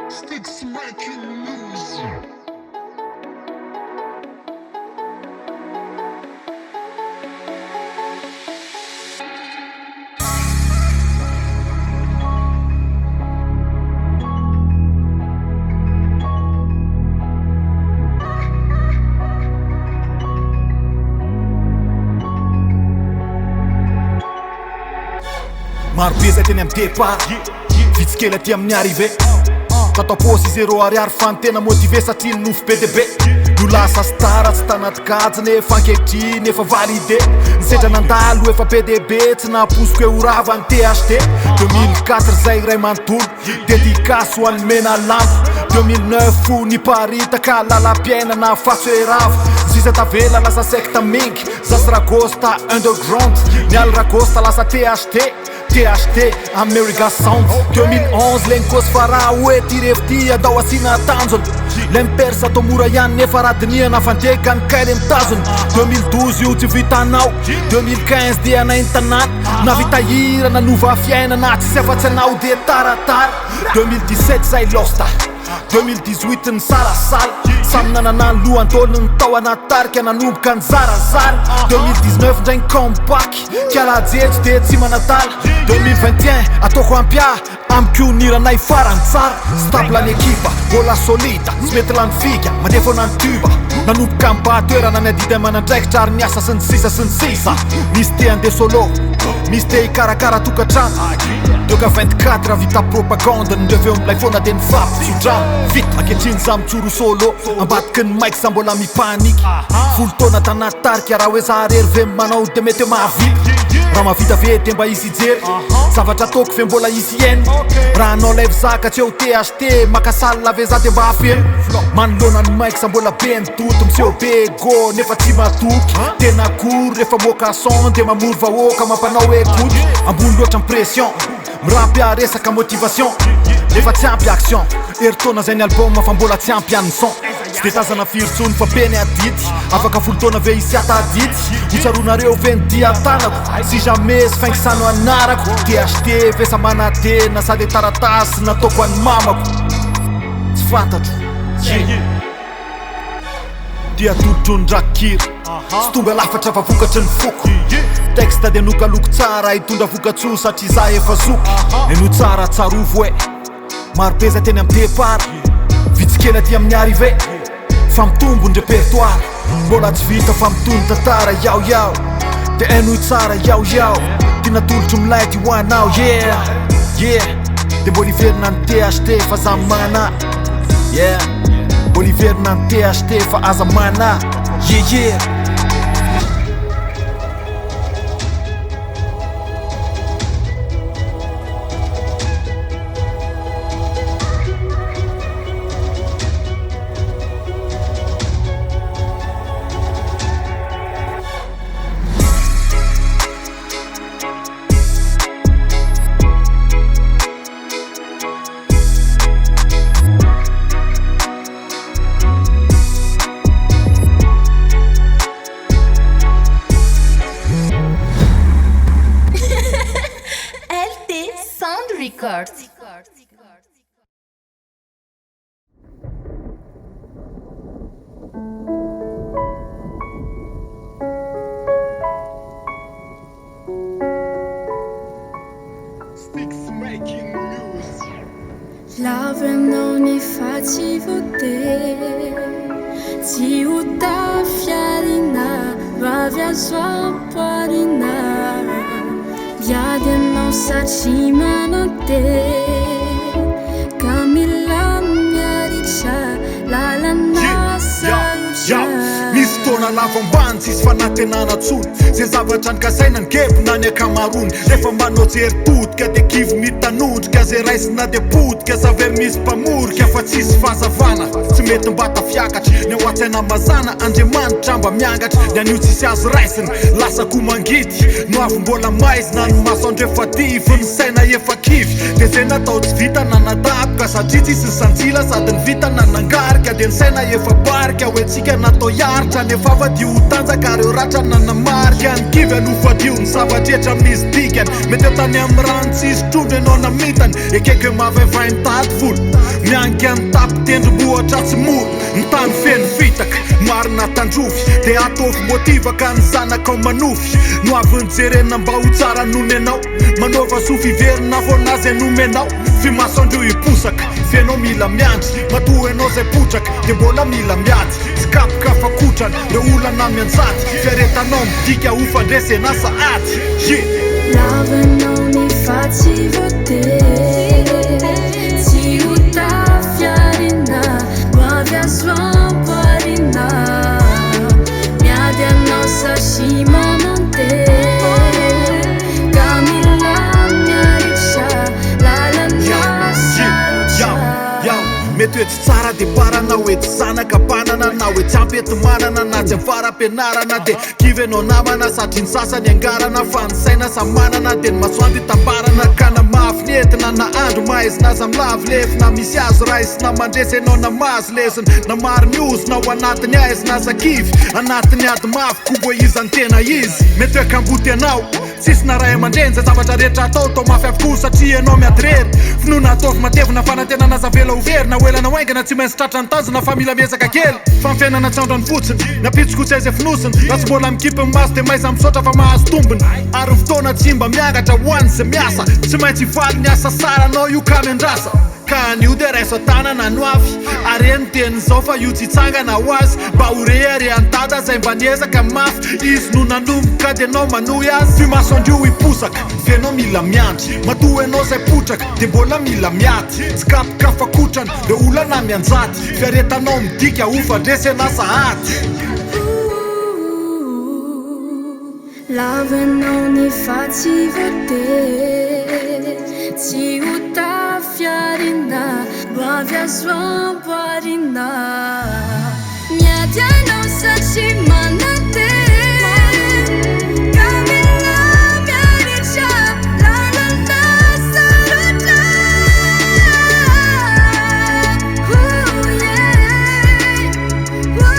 Sticks making news. Maro be zay teny amin'ny départ, vitsy kely aty amin'ny arrivée. Tato am-paosy zéro ariary fa ny tena motivé satria ny nofy be dia be. No lasa star tsy tanaty kajy nefa ankehitriny efa validé. Ny sedra nandalo efa be dia be tsy nampoiziko hoe ho rava ny THD. 2004 zay iray manontolo, dédicace ho an'ny mena lamba. 2009 fo niparitaka lalam-piainana fa tsy hoe rava. Ny sisa tavela lasa secte mingy, za sy Ragosta underground. Mialy Ragosta lasa THD. THT America Sound 2011 le nikôsy fa raha hoe ty revy ty andao asiana tanjona Le mipersa atao mora ihany nefa raha dinihana fa ndeka ny kay le mitazona 2012 io tsy vitanao 2015 dia anay ny tanàna Navita hira nanova fiainana tsisy afa-tsy anao dia taratara 2017 zay lost 2018 nisalasala Samy nanana ny lohan-taoniny tao anaty tarika nanomboka nizarazara 2019 ndray ny comeback Kiala jejo dia tsy manadala 2021 ataoko ampy ahy amiko ny hiranay farany tsara Stable ny ekipa mbola solida tsy mety lany fika mandeha foana ny tube Nanomboka mibahan-toerana ny adidy aman'andraikitra ary ny asa sy ny sisa sy ny sisa Misy te handeha solo misy te hikarakara tokantrano Doka 24 vita propagande ny reveo milay foana dia nifampitsodrano Vita ankehitriny za mijoro solo ambadiky ny mic za mbola mipanique Folo taona tanaty tarika raha hoe za rery ve manao dia mety hoe mahavita Raha mahavita ve dia mba hisy hijery Zavatra ataoko ve mbola hisy hihaino Raha hanao live za ka tsy eo THT maka salle ve za dia mba hafeno Manoloana ny mic za mbola be ny doute miseho be ego nefa tsy matoky Tena court rehefa moaka son dia mamory vahoaka mampanao écoute Ambony loatra ny pression Mirapy aho resaka motivation Nefa tsy ampy action Herintaona zay ny album fa mbola tsy ampy ihany ny son Tsy dia tazana firy tsony fa be ny adidy Afaka folo taona ve hisy hatadidy Ho tsaroanareo ve ny dia tanako Si jamais Sphinx no anarako THT ve sa manantena sa dia taratasy nataoko an'ny mamako Tsy fantatro Yeah. Dia atolotro ny rakikira Tsy tonga lafatra fa vokatry ny foko Texte dia nokaloko tsara hitondra vokatsoa satria za efa zoky Henoy tsara tsarovy hoe Maro be zay teny amin'ny départ Vitsy kely aty amin'ny arrivée Fa mitombo ny répertoire Mbola tsy vita fa mitohy ny tantara yao yao Dia henoy tsara yao yao Ty natolotro milay ty ho anao yeah yeah Dia mbola hiverina ny THT fa za mana yeah Mbola hiverina ny THT fa aza mana yeah yeah. LT Sound Records. Sticks making news. Lavo ianao nefa tsy voatery Tsy ho tafiarina Vavy azo ampoarina Miady ianao satria manantena Ka mila miaritra Lalana sarotra Misy fotoana lava ambany tsisy fanantenana tsony Zay zavatra nokasaina nigebona ny ankamaroany Rehefa manao jery todika dia kivy mitanondrika Zay raisina dia potika sa ve misy mpamorika Fa tsisy fahazavana tsy mety mba tafiakatra Ny ao an-tsaina mazàna Andriamanitra mba miangatra Ny anio tsisy azo raisina lasa ko mangidy No avy mbola maizina ny masoandro efa dify Ny saina efa kivy dia zay natao tsy vita nanadaboka Satria tsisy ny sanjila sady ny vintana nangarika Dia ny saina efa barika hoe tsika natao hiaritra Nefa fadio ho tanjaka reo ratra nanamarika Ny kivy aloha fadio ny zava-drehetra misy dikany. dingana. Mety eo tany amin'ny rano tsisy trondro ianao namitana. Ekeko hoe mavaivay mitady vola, mianika ny tapin-tendrombohitra tsy mora. Ny tany feno fitaka, marina tandrovy. Dia ataovy motivaka ny zanakao manofy. No avy nijerena mba ho tsara noho ny anao. Manaova soa fiverina foana zay nomenao. Fimasoandro hiposaka, f'enao mila miandry. Matoa enao zay potraka, dia mbola mila miady. Tsy kapoka fa kotrana, reo olana mianjady. Fiaretanao midika ho fandresena sahady. Yeah. Lava anao nefa tsy voatery tsy ho tafiarina. Ho avy azo amboarina. Miady anao satria manantena ka mila miaritra lalana sarotra. Mety hoe tsy tsara départ na hoe tsy zanaka mpanana, na hoe tsy ampy enti-manana, na tsy avara-pianarana. Dia kivy ianao namana satria ny sasany angarana, fa ny saina samy manana. Dia ny masoandro hitambarana ka na mafy ny entina, na andro maizina aza milavo lefona. Misy azo raisina, mandresy ianao na mahazo lesona, na maro ny ozona ao anatin'ny aizina. Aza kivy anatin'ny ady mafy, koa iza ny tena izy. Mety hoe kamboty ianao, tsisy na ray aman-dreny. Zay zavatra rehetra atao atao mafy avokoa satria ianao miady rery. Finoana ataovy matevina, fanantenana aza avela ho very. Na ho ela na ho haingana tsy maintsy tratra ny tanjona, fa mila miezaka kely. Fa ny fiainana tsy androany fotsiny, ny ampitso koa tsy aiza fonosina. Raha tsy mbola mikipy ny maso dia mahaiza misaotra fa mahazo tombony. Ary ny fotoana tsy mba miangatra ho an'izay miasa. Tsy maintsy hivaly ny asa saranao io ka miandrasa. Ka anio dia raiso an-tanana no avy. Ary eny tenin'izao fa io tsy hitsangana ho azy. Mba ho reharehan'i dada izay mba niezaka mafy. Izy no nanomboka dia enao manohy azy. Fimasoandro io hiposaka, f'enao mila miandry. Matoa enao izay potraka dia mbola mila miady. Tsy kapoka fa kotrana, reo olana mianjady. Fiaretanao midika ho fandresena sahady. Lava anao nefa tsy voatery tsy ho tafiarina. Ho avy azo amboarina. Miady anao satria manantena ka mila miaritra lalana sarotra. Oh yeah, oh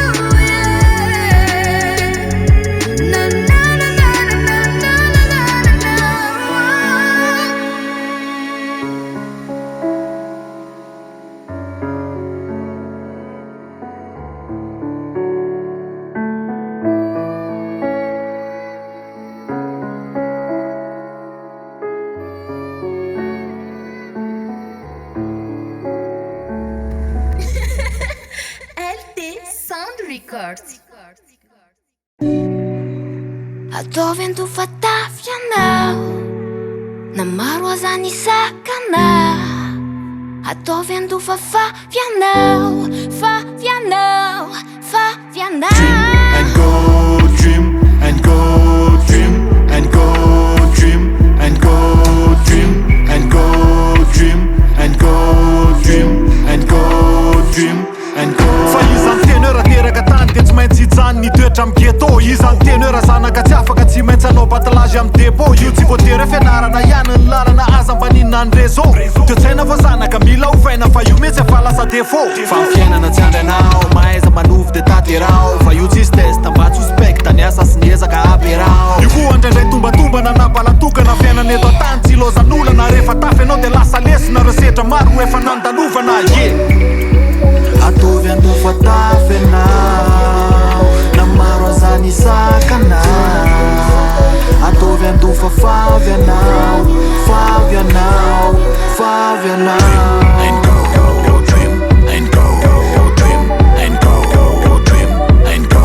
yeah. Na na na na na na na na na. LT Sound Records. Ataovy andofa-tafy ianao, na maro aza ny sakana. Ataovy andofa favy ianao, favy ianao, favy ianao. And go dream and go dream and go dream and go dream and go dream and go dream and go dream and go. Fa iza ny teny hoe raha teraka tany dia tsy maintsy hijanona hitoetra amin'ny ghetto? Iza ny teny hoe raha zanaka tsy afaka tsy maintsy hanao battelage amin'ny dépôt? Io tsy voatery hoe fianarana ihany ny lalana, aza mba ninona ny réseau. Toe-tsaina vao zanaka mila ovaina fa io mihitsy efa lasa défaut. Fa ny fiainana tsy andry anao, mahaiza manovo dia tanteraho. Fa io tsisy test mba tsy ho spectre ny asa sy ny ezaka aperao. Io koa indraindray tombatombana na balatokana. Fiainana eto an-tany tsy ilaozan'olana. Rehefa tafy ianao dia lasa lesona ireo sedra maro efa nandalovana. Yeah. Ataovy andofa tafy ianao, na maro aza ny sakana. Ataovy andofa favy ianao, favy ianao, favy ianao. And go, go, dream and go, go, dream and go, go, dream and go,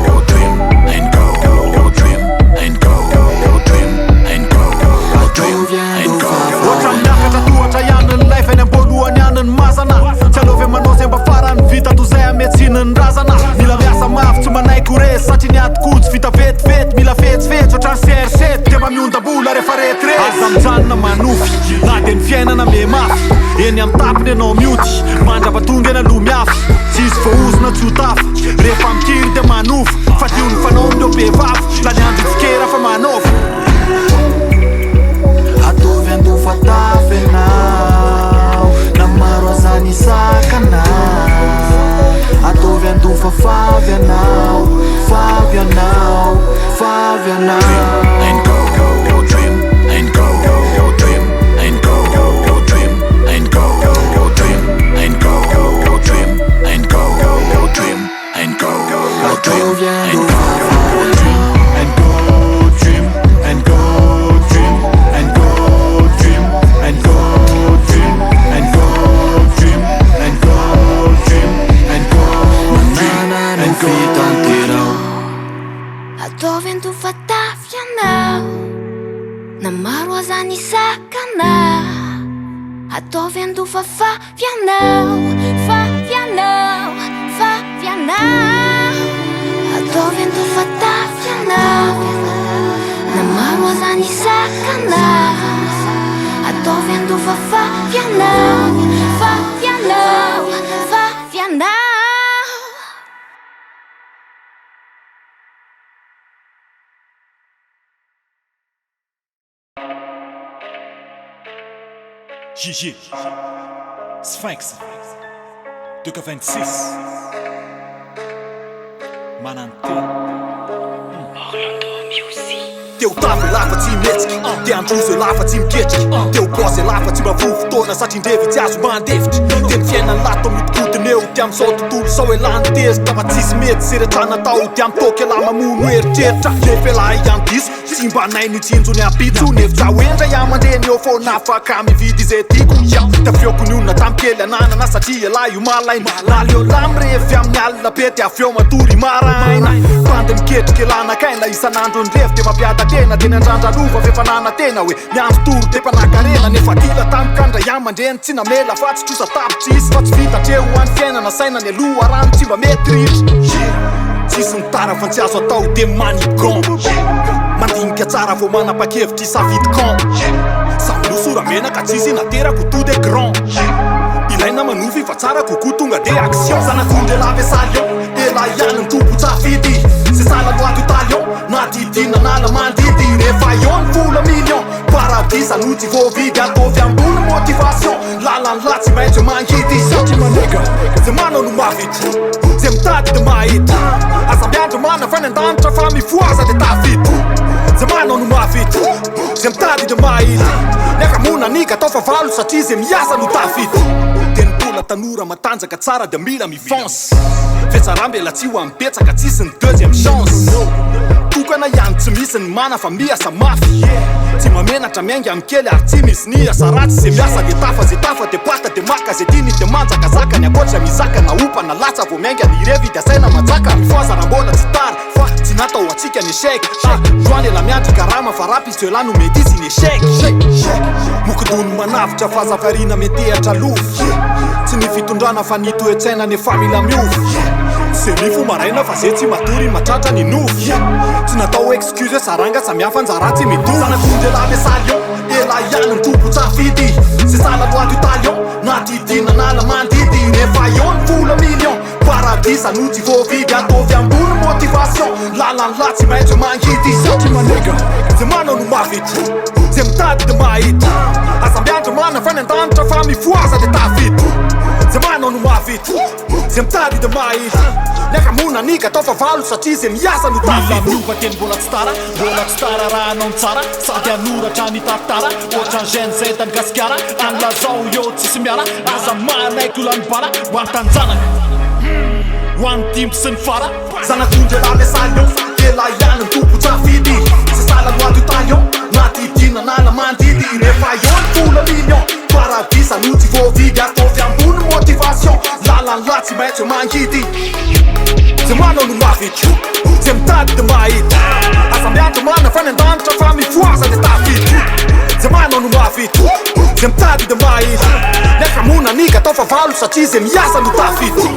go, dream and go, go, dream and go, go, dream and go, go, dream and go. Ohatra miakatra tohatra ihany ny life, any am-boalohany ihany ny mazana. Tsy aleovy manao zay mba farany vita toy izay ametsin'ny ny razana. Mila miasa mafy, tsy manaiky ho resy satria ny ady koa tsy vita vetivety. Mila fetsifetsy ohatran'ny CR7 dia mba miondam-bola rehefa retirety. Aza mijanona manofy na dia ny fiainana mihamafy. Eny amin'ny tapiny ianao mioty mandrapatonga eny aloha miafy. Tsisy voahozona tsy ho tafa rehefa mikiry dia manofa. Fadio ny fanaon'ireo vehivavy, lany andro hitsikera fa manaova. Ataovy andofa tafy ianao, na maro aza ny sakana. Ataovy andofa favy ianao, favy ianao, favy ianao. And go, go, dream and Na maro aza ny sakana Ataovy andoha fa favy ianao Favy ianao, favy ianao Ataovy andoha fa tafy ianao Na maro aza ny sakana Ataovy andoha fa favy ianao Favy ianao, favy ianao. GG Sphinx 226 Manantena. Te ho tavy elah fa tsy mihetsika, te handroso elah fa tsy miketrika, te ho boss elah fa tsy mba voa fotoana satria ndrevy tsy azo mandefitra, te ny fiainan'lah toa mihodinkodina eo, te amin'izao tontolo izao elah no tezitra fa tsisy mety sy rehetra natao, te amin'ny toaka elah mamono eritreritra, nefa elah ihany diso. Tsy mba nay ny tsinjo ny ampitso Nefa tsa hoe ndray aman-dreny eo foana afaka mividy izay tiako Ya, tafeoko ny olona tamin'ny kely ananana Satria ialahy io malaina Naleo lahy mirevy amin'ny alina be Dia avy eo matory maraina Bandy miketrika elah nakaina Isan'andro ny revy dia mampiada-tena Dia niandrandra lova f'efa nanantena Hoe miandry toro dia mpanakarena Nefa dila tampoka ny ray aman-dreny Tsy namela fa tsy trosa tapitrisa Fa tsy vita hatreo ho an'ny fiainana Saina ny aloha rano tsy mba mety ritra Yeah. Tsisy ny tara fa ny tsy azo atao dia manigance Mandinika tsara vao manapa-kevitra hisafidy camp Samy nosora-menaka tsisy naterako tout de grand Ilaina manofy fa tsara kokoa tonga de action Zanak'ondry elah ve sa lion Elah ihany ny tompo tsafidy C'est ça la loi du talion Na didina na la mandidy Rehefa eo ny vola million Paradisa no tsy voavidy Ataovy ambony motivation Lalan'lah tsy maintsy mangidy Satria manega Zay manao no mahavita Zay mitady de mahita Aza miandry mana fa any an-danitra Fa mifohaza de tafita Zay manao no mahavita Zay mitady de mahita Ny akamoana niga atao fahavalo Satria zay miasa no tafita Dia ny mbola tanora matanjaka tsara dia mila mifonce Fihatsaram-belatsihy ho an'ny betsaka tsisy ny deuxième chance Tokana ihany tsy misy ny mana fa miasa mafy Tsy mamenatra miainga amin'ny kely ary tsy misy ny asa ratsy Ze miasa de tafa ze tafa de pata de maka ze tiany de manjakazaka Ny ankoatra mizaka na opa na latsa vao miainga ny revy de asaina manjaka Mifohaza raha mbola tsy tara fa tsy natao ho antsika ny échec Ah androany elah miandry karama fa rapitso elah no mety hisy ny échec Mokodony manavotra fa aza variana metehatra lofy Tsy ny fitondrana fa ny toe-tsaina nefa mila miova Tsy ze mifoha maraina fa ze tsy matory matratra ny nofy Tsy natao excuse hoe saranga samihafa anjara tsy mitovy Zanak'ondry elah ve sa lion Elah ihany ny tompo tsafidy C'est ça la loi du talion Na didina na la mandidy Rehefa eo ny vola million Paradisa no tsy voavidy Ataovy ambony motivation Lalan'lah tsy maintsy mangidy Satria manega Ze manao no mahavita Ze mitady de mahita Aza miandry mana fa any an-danitra Fa mifohaza de tafita Ze manao no mahavita Ze mitady de mahita Ny akamoana niga atao fahavalo Satria ze miasa no tafita Mila miova teny mbola tsy tara Mbola tsy tara raha hanao ny tsara Sady hanoratra ny tantara Ohatran'ny Gen Z any Gasikara Any lazao eo tsisy miala Aza manaiky ho lany bala Ho an'ny tanjanaka Ho an'ny dimby sy ny fara Zanak'ondry elah le salion Elah ihany ny tompo tsafidy C'est ça la loi du talion Na didina na la mandidy Rehefa eo ny vola million Paradisa no tsy voavidy Ataovy ambony motivation Lalan'lah tsy maintsy mangidy Ze manao no mahavita Ze mitady de mahita Aza miandry mana fa any an-danitra Fa mifohaza de tafita Ze manao no mahavita Ze mitady de mahita Ny akamoana niga atao fahavalo Satria ze miasa no tafita.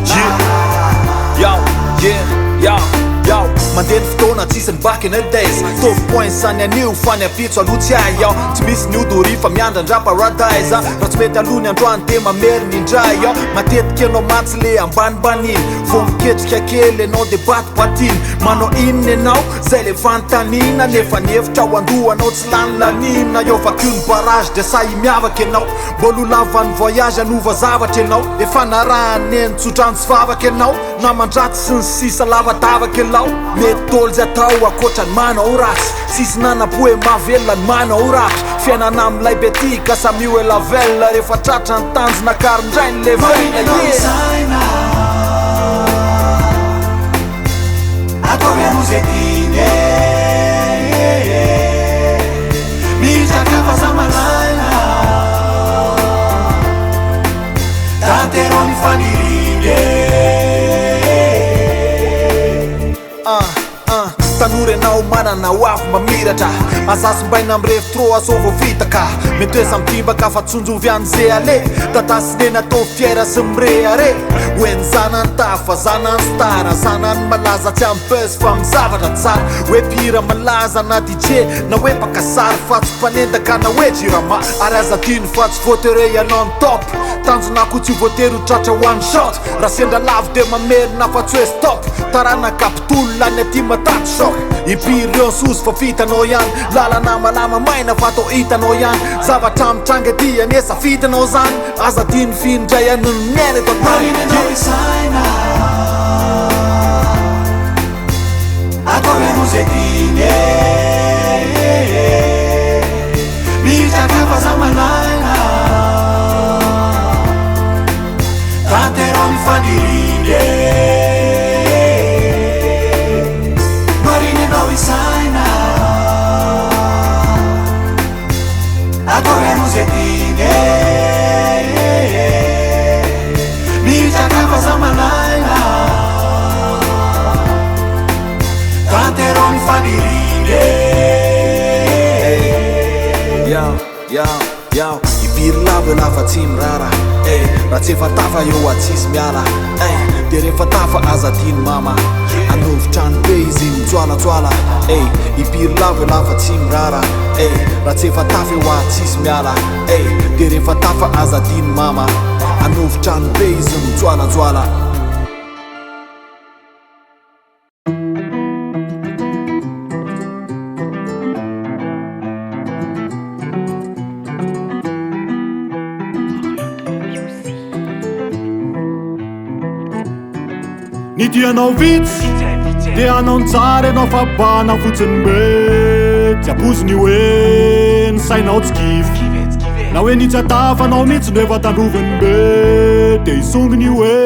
Yeah, yo, yeah, yo, yo. Mandeha ny fotoana tsisy ny back in the days Tovy points any anio fa ny ampitso aloha tsy hay ao Tsy misy ny odory fa miandrandra paradise Raha tsy mety aloha ny androany dia mamerina indray ao Matetika ianao mantsy le ambanimbaniana Vao miketrika kely ianao dia batibatina Manao inona ianao? Zay le fanontaniana Nefa ny hevitra ao andohanao tsy lany laniana Eo vakio ny barrage dia sahy miavaka ianao Mbola ho lava ny voyage hanova zavatra ianao Efa narahan'ny neny tsodrano sy vavaka ianao Naman-dratsy sy ny sisa lavadavaka ialao Mety dôly zay atao. atao akoatra ny manao ratsy. Tsisy nanam-po hoe mahavelona ny manao rap. Fiainana milay be ty ka samia hoe lavel. Rehefa tratra ny tanjona akaro indray ny level. Marina ianao Yeah. misaina. Ataovy anao zay tiany e. Mitraka fa za malaina. Tanterao ny faniriany e. Ah, ah, tanora ianao manana ho avy mamiratra. Aza simbaina mirefy trop asao vao fitaka. Mety hoe samy timbaka fa tsonjovy any ze ale. Dada sy neny atao fier sy mirehareha. Hoe ny zanany tafa, zanany star, zanany malaza tsy amin'ny buzz fa amin'ny zavatra tsara. Hoe mpihira malaza na DJ na hoe mpaka sary fa tsy mpanendaka na hoe jirama. Ary aza adino fa tsy voatery hoe ianao no top. Tanjona koa tsy voatery ho tratra one shot. Raha sendra lavo dia mamerina fa tsy hoe stop. Taranaka mpitolona any aty mataty choc. Impiry ireo soso fa vitanao ihany. Lalana malama maina fa atao hitanao ihany. Zavatra mitranga ety anie safidinao zany. Aza adino f'indray any no miaina eto an-tany. Marina ianao misaina. Ataovy anao zay tiany e. Mitraka fa za malaina. Tanterao ny faniriany e. Marina ianao misaina. Ataovy anao zay tiany e. Mitraka fa za malaina. Tanterao ny faniriany e. Yo, yo, yo. Impiry lavo ialahy fa tsy mirara. Ey, raha tsy efa tafa eo atsisy miala. Ey, de rehefa tafa aza adino mama. Anaovy trano be izy mitsoalatsoala. Ey, impiry lavo ialahy fa tsy mirara. Ey, raha tsy efa tafa eo atsisy miala. Ey, de rehefa tafa aza adino mama. Anaovy trano be izy mitsoalatsoala. Ny tianao vitsy dia hanao ny tsara ianao fa bana fotsiny mety ampoiziny hoe ny sainao tsy kivy na hoe ny tsy atafanao mihitsy no efa tandroviny be dia isongony hoe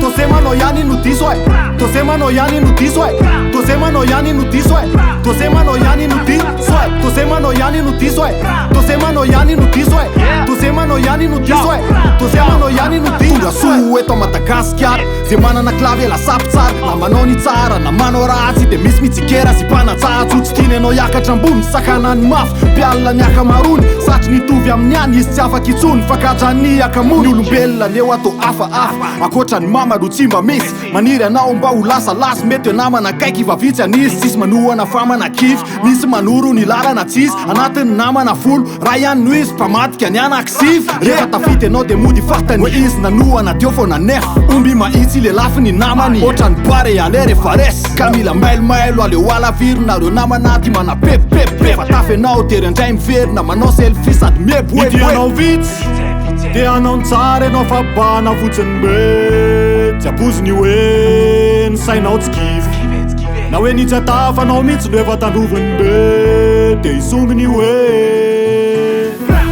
Tosemanao ihany no diso e. Tosemanao ihany no diso e. Tosemanao ihany no diso e. Tosemanao ihany no diso e. Tosemanao ihany no diso e. Tosemanao ihany no diso e. Tosemanao ihany no diso e. Tosemanao ihany no diso. Tonga soa eto Madagasikara. Zay manana clavier lasapy tsara. Na manao ny tsara na manao ratsy dia misy mitsikera sy mpanatsatso. Tsy tiany ianao hiakatra ambony, sakanany mafy. Mpialona ny ankamaroany. Satry nitovy amin'ny any izy tsy afaka intsony. Fakatra ny akamony. Ny olombelona neo atao hafahafa. Ankoatra ny mama no tsy mba misy. Maniry anao mba ho lasa lasy. Mety hoe namana akaiky fa vitsy anisy. Tsisy manohana fa manakivy. Misy manoro ny lalana tsisy. Anatin'ny namana 10 ray ihany no izy. Mpamadika ny anankisivy. Rehefa tafita ianao dia mody fatany. Hoe izy nanohana teo foana nefa omby mahitsy lelafy ny namany. Ohatran'ny bare ale rehefa resy. Ka mila mailomailo aleo alavirina reo namana ty manapepepep. Rehefa tafa ianao tery indray miverina. Manao selfie sady mieboeboe. Ny tianao vitsy dia hanao ny tsara ianao fa bana fotsiny mety ampoiziny hoe ny sainao tsy kivy na hoe ny tsy atafanao mihitsy no efa tandroviny be dia isongony hoe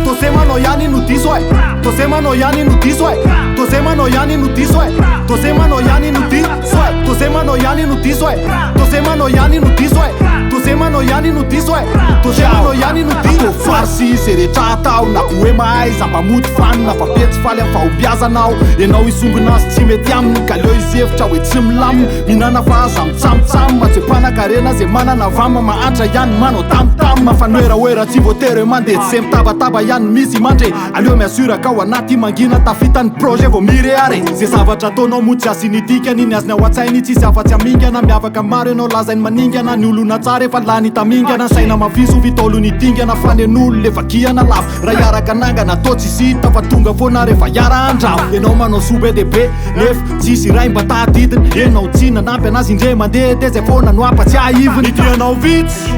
Tosemanao ihany no diso e. Tosemanao ihany no diso e. Tosemanao ihany no diso e. Tosemanao ihany no diso e. Tosemanao ihany no diso e. Tosemanao ihany no diso e. Tosemanao ihany no diso e. Tosemanao ihany no diso. Farcy zay rehetra atao na ko hoe mahaiza mba mody fanina fa be tsy faly amin'ny fahombiazanao. Ianao isongona azy tsy mety aminy ka leo izy hevitra hoe tsy milamina. Mihinana fa aza mitsamitsam. Tsy hoe mpanan-karena zay manana vama mahantra ihany manao tamtam. Fa noeraoera tsy voatery hoe mandeha tsy zay mitabataba ihany misy mandre. Aleo miasuraka ao anaty mangina tafita ny projet vao mireare. Zay zavatra ataonao moa tsy asiany dikany ny azony ao an-tsainy tsisy afa-tsy amingana. Miavaka maro ianao lazainy maningana ny olona tsara efa lany tamingana. Saina mafiso vitaolo ny dingana fa ny an'olona efa kiana lava. Raha hiaraka nangana atao tsisy hita fa tonga foana rehefa hiara-andrava. Ianao manao soa be dia be nefa tsisy iray mba tadidiny. Ianao tsy nanampy anazy indray mandeha dia zay foana no ampatsiahiviny. Ny tianao vitsy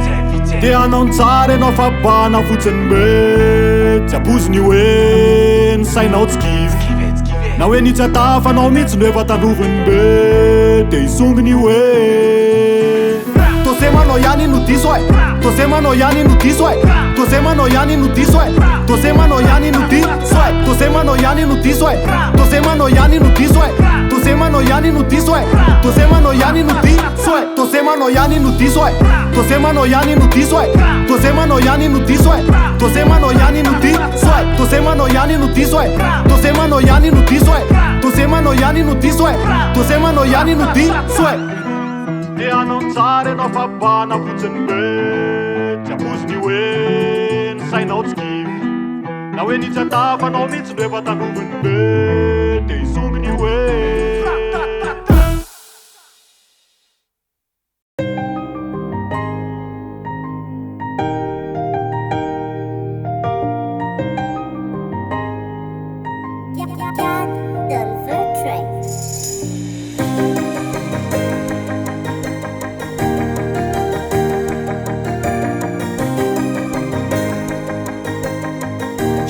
dia hanao ny tsara ianao fa bana fotsiny mety ampoiziny hoe ny sainao tsy kivy. Na hoe ny tsy atafanao mihitsy no efa tandroviny be De hisongony io e Tozemanao ihany no diso e Tozemanao ihany no diso e Tozemanao ihany no diso e Tozemanao ihany no diso e Tozemanao ihany no diso e Tozemanao ihany no diso e Tozemanao ihany no diso e Tozemanao ihany no diso e Tozemanao ihany no diso e Tozemanao ihany no diso e Tozemanao ihany no diso e Tozemanao ihany no diso e Tozemanao ihany no diso e Tozemanao ihany no diso e Tozemanao ihany no diso e Tozemanao ihany no diso e Te hanao ny tsara ianao fa bana fotsiny be Tsy ampoiziny io hoe ny sainao tsy kivy Na hoe ny tsy atafanao mihitsy no efa tandroviny be De hisongony io hoe.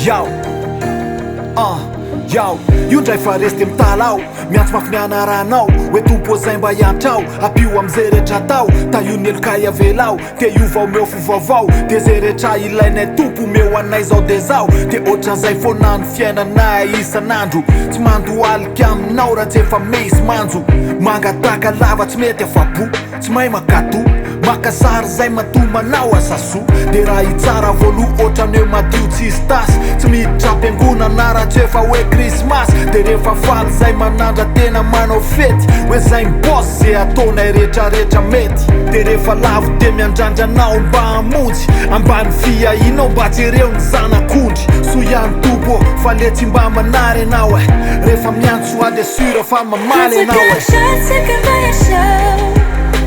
Yo, yo, io ndray fa resy de mitalaho Miantso mafy ny anaranao Hoe Tompo ô zay mba hiantrao Ampio am'zay rehetra atao Tahio ny helokay avelao Te hiova omeo fo vaovao De zay rehetra ilainay Tompo omeo anay zao de zao De otran'zay foana ny fiainanay isan'andro Tsy mandohalika aminao raha tsy efa misy manjo Mangataka lava tsy mety afa-po Tsy mahay makato Maka sary zay matoa manao asa soa De raha hitsara voaloha otrany hoe madio tsisy tasy Tsy miditra am-piangonana raha tsy efa hoe krismasy De rehefa faly zay manandra tena manao fety Hoe zay mi-boss ze ataonay retraretra mety De rehefa lavo de miandrandra anao mba hamonjy Ambany fiahianao mba jereo ny zanak'ondry Soa ihany Tompo ô fa le tsy mba manary anao e Rehefa miantso aho de sûr fa mamaly anao e.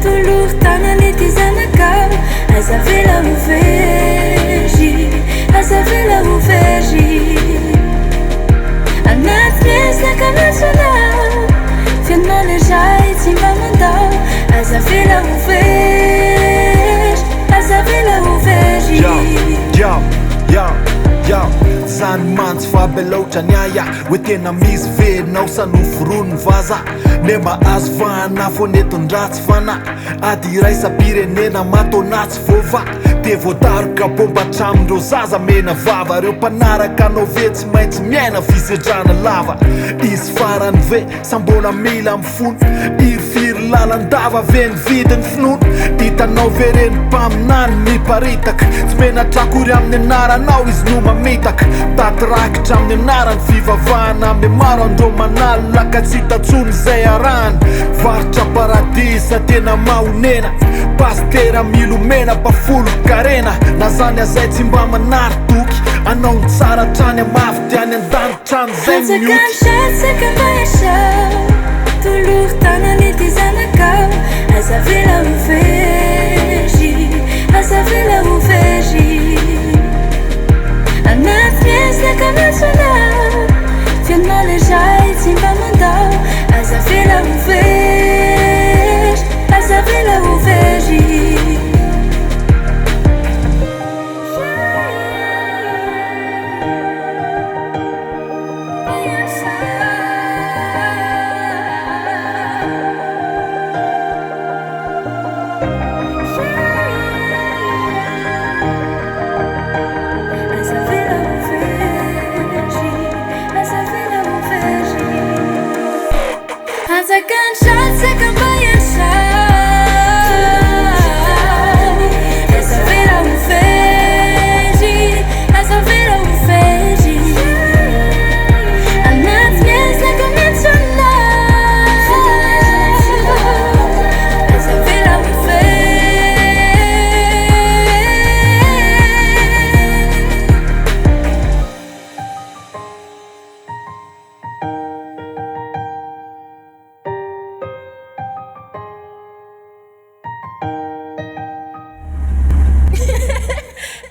Tolory tanana ity zanakao Aza avela ho very Aza avela ho very Anaty resaka miantso anao Fenao le ray tsy mba mandao Aza avela ho very Aza avela ho very Yo, yo, yo, yo Zany mantsy fa be loatra ny ahy ah. Hoe tena misy ve enao sa noforonin'ny vaza Ne mba azo vahana foana eto ny ratsy fanahy Ady iraisam-pirenena mataona tsy voavaha Dia voadaroka bomba hatramin'ireo zaza mena vava Reo mpanaraka anao ve tsy maintsy miaina fisedrana lava Izy farany ve sa mbola mila mifono Hirifiry lalandava ve ny vidin'ny finoana Hitanao ve reny mpaminany miparitaka Tsy menatra akory amin'ny anaranao izy no mamitaka Taty rakitra amin'ny anaran'ny fivavahana Mihamaro andreo manalina ka tsy hita tsony izay arahana Varotra paradisa tena mahonena Pasitera milomena mpafolon-karena Na zany azay tsy mba manary toky Anao ny tsara hatrany amafy dia any an-danitra any zay mioty. Tolory tanana ity zanakao Aza avela ho very Aza avela ho very Anaty miezaka miantso anao F'ianao le ray tsy mba mandao Aza avela ho very Aza avela ho very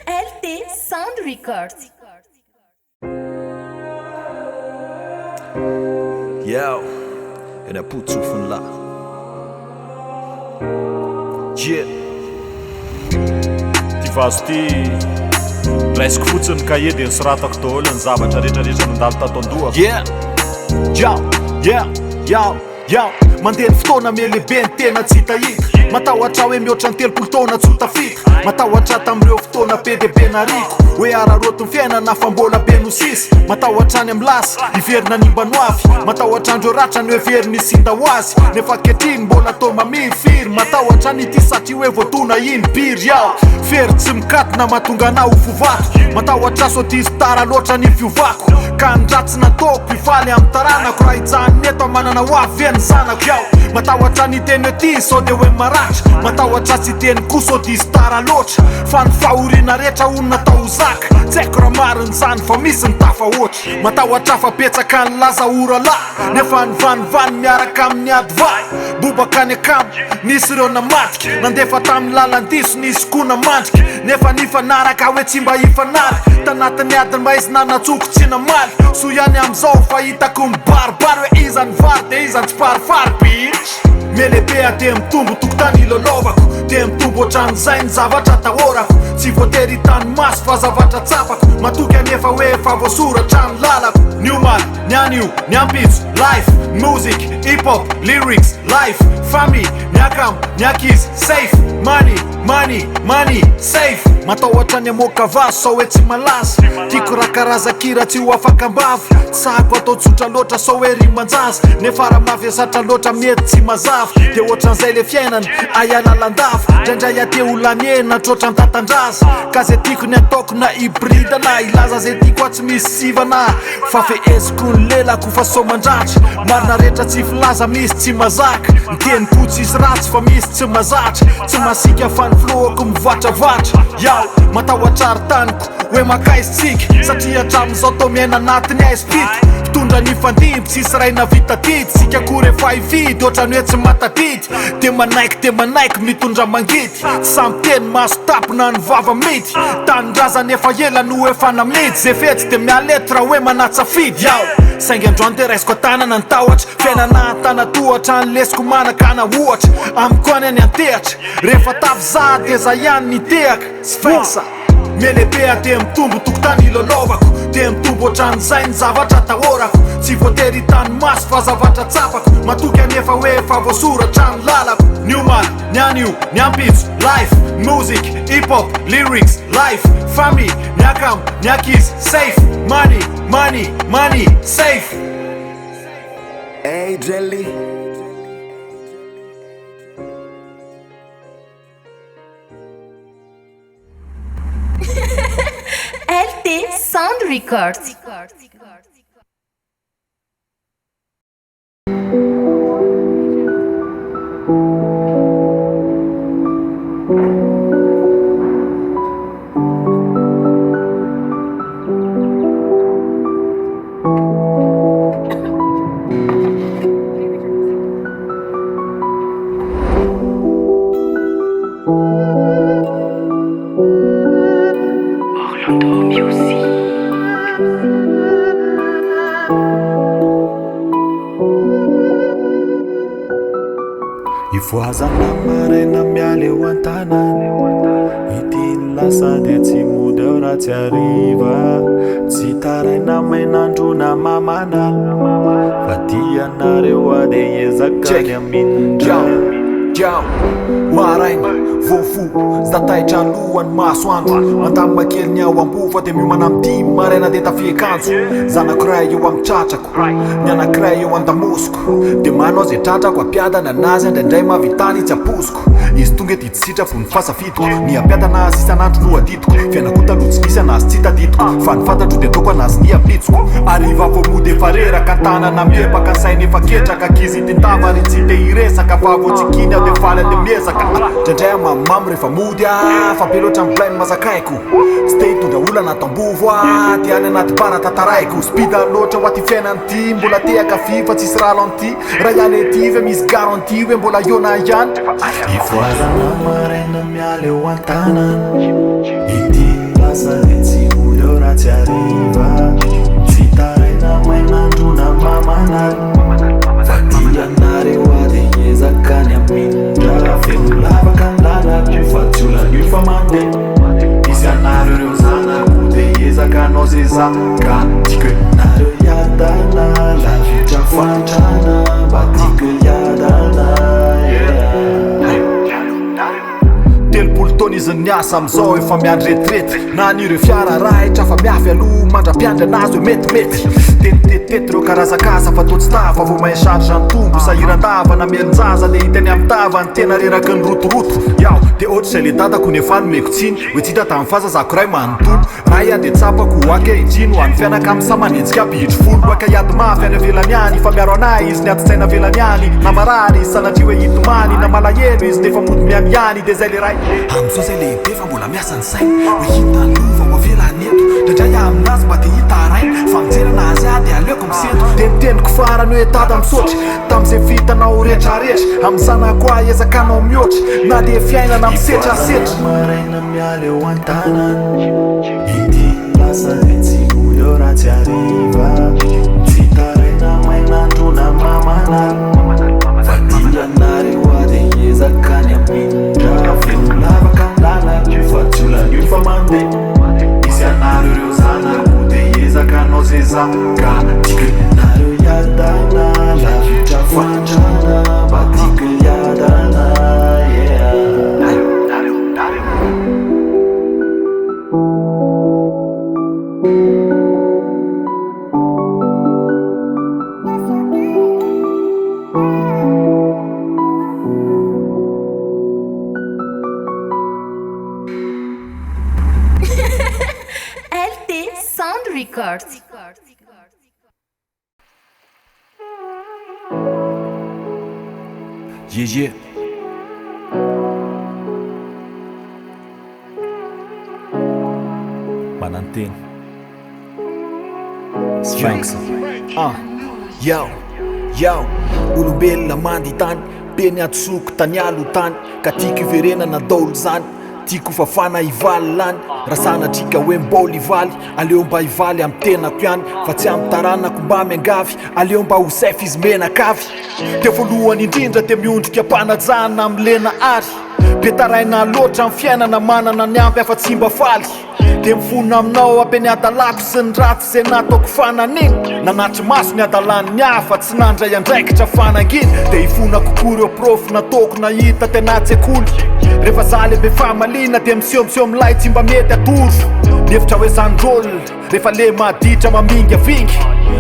LT Sound Records. Yo, eny am-potsofin'ny lahy. Yeah. Ty vazo ty raisiko fotsiny ny kahie dia nosoratako daholo ny zavatra rehetra rehetra nandalo tato an-dohako. Yeah. Yo, yeah, yo, yo. Mandeha ny fotoana mihalehibe ny tena tsy hitahita. Matahotra hoe mihoatra ny 30 taona tsy ho tafita. Matahotra tamin'ireo fotoana be dia be nariko hoe araraoty ny fiainana fa mbola be no sisa. Matahotra any amin'ny lasa hiverina ny mba no avy. Matahotra andreo ratra no heveriny hisinda ho azy nefa ankehitriny mbola toa mamirifiry. Matahotra any ity satria hoe voadona iny biry aho. Fery tsy mikatona mahatonga anah ho fovato. Matahotra sao diso tara loatra ny fiovako ka ny ratsy nataoko hifaly amin'ny taranako. Raha hijanona eto aho manana ho avy ve ny zanako aho. Matahotra ny hiteny hoe ty sao dia hoe maratra. Matahotra tsy hiteny koa sao diso tara loatra. Fa ny fahoriana rehetra hono natao ho zaka. Tsy haiko raha marina izany fa misy ny tafahoatra. Matahotra fa betsaka ny laza ho rahalahy nefa ny vanivany miaraka amin'ny ady vahy. Bobaka any akama, nisy ireo namadika. Nandefa tamin'ny lalan-diso, nisy koa namandrika. Nefa nifanaraka hoe tsy mba hifanary. Tanatin'ny adiny maizina natsoko tsy namaly. Soa ihany amin'izao fa hitako mibaribary hoe iza ny vary dia iza ny tsiparifary bitch. Melehibe aho dia mitombo tokotany ilalaovako. Dia mitombo hatramin'izay ny zavatra atahorako. Tsy voatery hitan'ny maso fa zavatra tsapako. Matoky anefa hoe efa voasoratra ny lalako. Ny omaly, ny anio, ny ampitso, life, music, hip hop, lyrics, life, famille, ny akama, ny ankizy, safe, money, money, money, safe. Matahotra ny hamoaka vazo sao hoe tsy malaza. Tiako raha karazan-kira tsy ho afaka am-bava. Tsy sahako atao tsotra loatra sao hoe riman-jaza. Nefa raha mavesatra loatra mety tsy mazava. Dia ohatran'izay le fiainana, aia lalandava. Indraindray aho te ho lany hena trotra an-tatandraza. Ka zay tiako ny ataoko na hybride na hilaza zay tiako aho tsy misy sivana. Fa feheziko ny lelako fa sao mandratra. Marina rehetra tsy filaza misy tsy mazaka. Ny teniko tsisy ratsy fa misy tsy mazatra. Tsy masiaka fa ny filohako mivatravatra. Yaw, matahotra ry taniko hoe mankaiza tsika. Satria hatramin'izao toa miaina anatin'ny haizim-pito. Mpitondra nifandimby tsisy ray navita didy. Tsika koa rehefa hifidy ohatran'ny hoe tsy mahatadidy. Dia manaiky dia manaiky mitondra mangidy. Tsy samy teny maso tapina ny vava midy. Tanindrazana efa ela no efa namidy. Ze fetsy dia miala eto raha hoe manatsafidy aho. Saingy androany dia raisiko an-tanana ny tahotra. Fiainana an-tanatohatra ny lesiko manakana ohatra. Amiko any any an-tehatra. Rehefa tafy za dia za ihany nitehaka. Sphinx. Melehibe aho dia mitombo tokotany ilalaovako. Dia mitombo hatramin'izay ny zavatra atahorako. Tsy voatery hitan'ny maso fa zavatra tsapako. Matoky anefa hoe efa voasoratra ny lalako. Ny omaly, ny anio, ny ampitso, life, music, hip hop, lyrics, life, famille, ny akama, ny ankizy, safe, money, money, money, safe. Hey Jelly. LT Sound Records. Ifohazana maraina miala eo an-tanàna. Ity ny lasa dia tsy mody ao raha tsy hariva. Tsy taraina main'andro na mamanala. Fa tianareo aho dia hiezaka ny hamindra. Yo, maraina, vao mifoha, za taitra alohan'ny masoandro. Mandamina kely ny ao am-bofa dia miomana amin'ny 5 maraina dia tafiakanjo. Zanako iray eo amin'ny tratrako, ny anankiray eo an-damosiko. Dia manao izay tratrako hampiadana anazy, indraindray mahavita ny tsy ampoiziko. Izy tonga ety tsy sitrako ny fasafidiko, ny hampiadana azy isan'andro no adidiko. Fiainako taloha tsy nisy anazy tsy tadidiko, fa ny fantatro dia ataoko anazy ny ampitsoko. Hariva vao mody efa reraka, an-tanana miepaka, ny saina efa ketraka, ankizy ity-tava ary tsy te hiresaka, fa vao tsikiana aho dia faly aho dia miezaka. Indraindray aho mamimamy rehefa mody ah, fa be loatra ny blème zakaiko. Tsy te hitondra olana ato am-bovo ah, dia any anaty bar tantaraiko. Speed loatra ho aty fiainana ity, mbola te hankafy fa tsisy ralenti. Raha hiala ety ve misy garantie hoe mbola hihaona ihany? Ivoazana maraina miala eo an-tanana. Ity ny lasa dia tsy mody eo raha tsy hariva. Tsy taraina main'andro na mamanala. Fa tianareo aho dia hiezaka ny hamindra. Feno lavaka ny lalako fa tsy olana io fa mandeha. Misy anareo ireo zanako dia hiezaka hanao izay zaka. Tiako ianareo hiadana lavitra. miasa amizao efa miandry retirety Na an'ireo fiara raitra fa miafy aloha mandra-piandry anazy hoe metimety Tetitetitety ireo karazan-kasa fa toa tsy tafa Vao mahay charge ny tombo sahiran-dava na mielin-jaza le hita eny amin'ny tava ny tena reraky ny rotoroto Yaw, de ohatr'izay le dadako nefa nomeko tsiny hoe tsy hita tamin'ny fahazazako ray manontolo Ray a dia tsapako ho ankehitriny ho an'ny fianakam sa manenjika bitro folo Aka hiady mafy any avelany any fa miaro anay izy ny adi-tsaina avelany any Na marary izy sanatria hoe hitomany na malahelo izy nefa mody mianiany dia zay le ray Amizao zay lehibe fa mbola miasa ny saina hoe inona ny lova ho avelany eto Ndraindray aho aminazy mba te hitaraina fa mijery anazy aho dia aleoko misento Dia ny teniko farany hoe dada misaotra tamizay vitanao retraretra Amin'ny zanako ahy ezakanao mihoatra na dia fiainana misetrasetra Maraina miala eo an-tanana Ity ny lasa dia tsy mody eo raha tsy hariva Tsy taraina main'andro na mamanala Fa tianareo aho dia hiezaka ny hamindra Feno lavaka ny lalako fa tsy olana io fa mandeha Misy anareo ireo zanako dia hiezaka hanao izay zaka tiako Nareo hiadana lavitra fahantrana Mba tiako hiadana yeah. LT Sound Records. Yeah, yeah. Manantena. Sphinx. Ah, yo, yo. Olombelona mandy tany, be ny hadisoako tany aloha tany, ka tiako hiverenana daholo zany. Tiako fafana hivaly lany Raha sanatria ka hoe mbola hivaly Aleo mba hivaly amin'ny tenako ihany Fa tsy amin'ny taranako mba miangavy Aleo mba ho safe izy menakavy Dia voalohany indrindra dia miondrika am-panajana amin'ny lena ary Be taraina loatra amin'ny fiainana Manana ny ampy afa tsy mba faly Dia mifona aminao abe ny hadalako sy ny ratsy izay nataoko fananina Nanatri-maso ny hadalan'ny hafa tsy nandray andraikitra fanangina Dia hifona kokoa ireo prof nataoko nahita tena an-tsekoly Rehefa za le be famaliana dia miseho miseho milay tsy mba mety atoro Mihevitra hoe zany drôle rehefa le maditra mamingavinga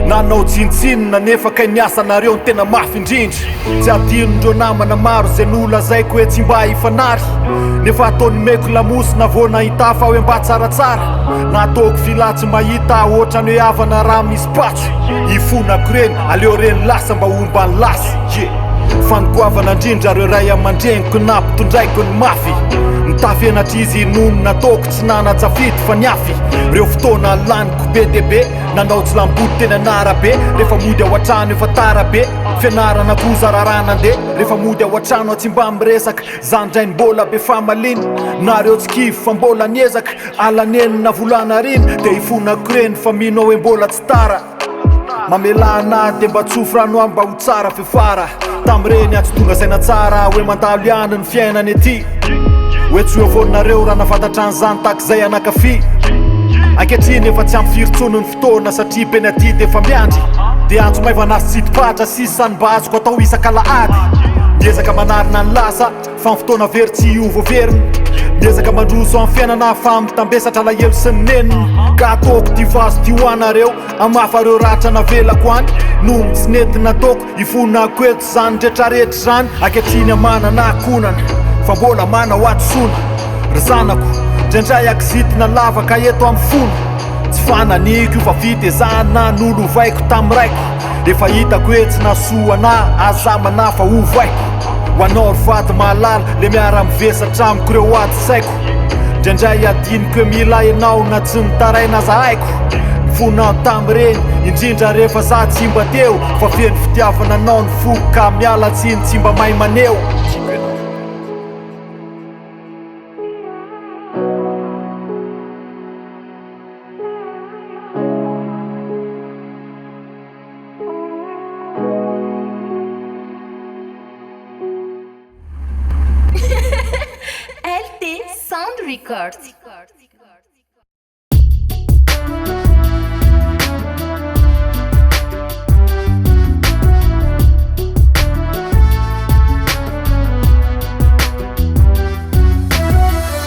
Nanao tsinontsinona nefa kay ny asanareo no tena mafy indrindra Tsy adinon'ireo namana maro izay nolazaiko hoe tsy mba hifanary Nefa ataony meko lamosina vao nahita fa hoe mba tsaratsara Na ataoko fila tsy mahita ohatrany hoe havana raha misy patso Ifonako reny aleo reny lasa mba homba ny lasa Yeah Fa ny goavana indrindra reo ray aman-dreniko nampitondraiko ny mafy Nitafy henatra izy noho ny nataoko tsy nanan-tsafidy fa niafy Reo fotoana laniko be dia be Nanao tsilam-body teny an'arabe Rehefa mody ao an-trano efa tara be Fianarana koa zara raha nandeha Rehefa mody ao an-trano aho tsy mba miresaka Za ndray mbola be famaliana Nareo tsy kivy fa mbola niezaka Alanenina volana rina Dia ifonako reny fa mino aho hoe mbola tsy tara Mamelà anah dia mba tsofy rano aho mba ho tsara fefara Tamin'ireny aho tsy tonga saina tsara Hoe mandalo ihany ny fiainana ety Hoe tsy ho eo foana nareo raha nahafantatra an'izany tahak'izay anakafy Ankehitriny efa tsy ampy firy intsony ny fotoana Satria be ny adidy efa miandry Dia antso maivana sy tsidi-patra sisa no mba azoko atao isak'alahady Miezaka manarina ny lasa fa ny fotoana very tsy ho voaverina Miezaka mandroso amin'ny fiainana fa mitambesatra alahelo sy ny nenina Ka ataoko ity vazo ity ho anareo Hamafa reo ratra navelako any Noho ny tsy nety nataoko Ifonako eto izany retraretra izany Ankehitriny aho manana akonana Fa mbola manao hadisoana Ry zanako Ndraindray akizitina lavaka eto amin'ny fona Tsy fananiko io fa fitezana nolovaiko tamin'ny raiko Efa hitako hoe tsy nahasoa anah Aza manahy fa ovaiko Ho anao ry vady mahalala Le miara-mivesatra amiko reo ady saiko Ndraindray adinoko hoe mila ianao na tsy mitaraina aza haiko Mifonao tamin'ireny indrindra rehefa za tsy mba teo Fa feno fitiavana anao ny foko ka miala tsiny tsy mba mahay maneho Tiako ianao. LT Sound Records.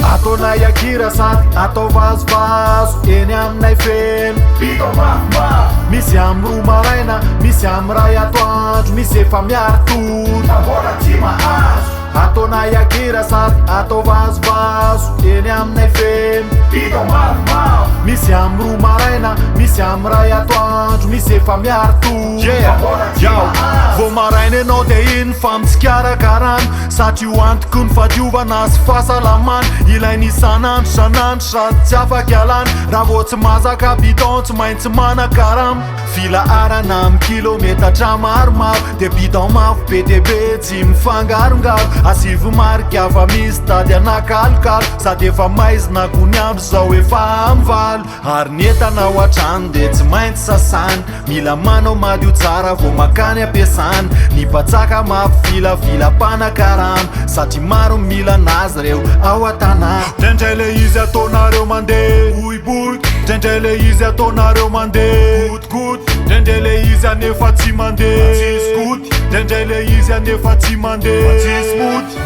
Ataonay. akira sady atao vazovazo eny aminay feno bidon mafimafy. Misy amin'ny 2 maraina, misy amin'ny 1 atoandro, misy efa miari-tory fa mbola tsy mahazo. Ataonay akira sady atao vazovazo eny aminay feno bidon mafimafy. Misy amin'ny 2 maraina, misy amin'ny 1 atoandro, misy efa miari-tory fa mbola tsy mahazo. Vao maraina ianao dia iny fa mitsikaraka rano, satria ho antoky ny fahadiovana sy fahasalamana. Ilaina isan'andro isan'andro sady tsy afaka ialana. Raha vao tsy mahazaka bidon tsy maintsy manakarama. Filaharana amin'ny kilometatra maromaro, dia bidon mavo be dia be tsy mifangarongaro. Asivo marika fa misy tady anakalokalo, sady efa maizina koa ny andro izao efa amin'ny 8. Ary ny entana ao an-trano dia tsy maintsy sasana, mila manao madio tsara vao makany am-piasana. Ny mpatsaka mampifilafila mpanakarama, satria maro mila anazy ireo ao an-tanàna. Ndraindray le izy ataonareo mandeha boiboiky, ndraindray le izy ataonareo mandeha gotigoty, ndraindray le izy anefa tsy mandeha tsisy goty, ndraindray le izy anefa tsy mandeha tsisy mody.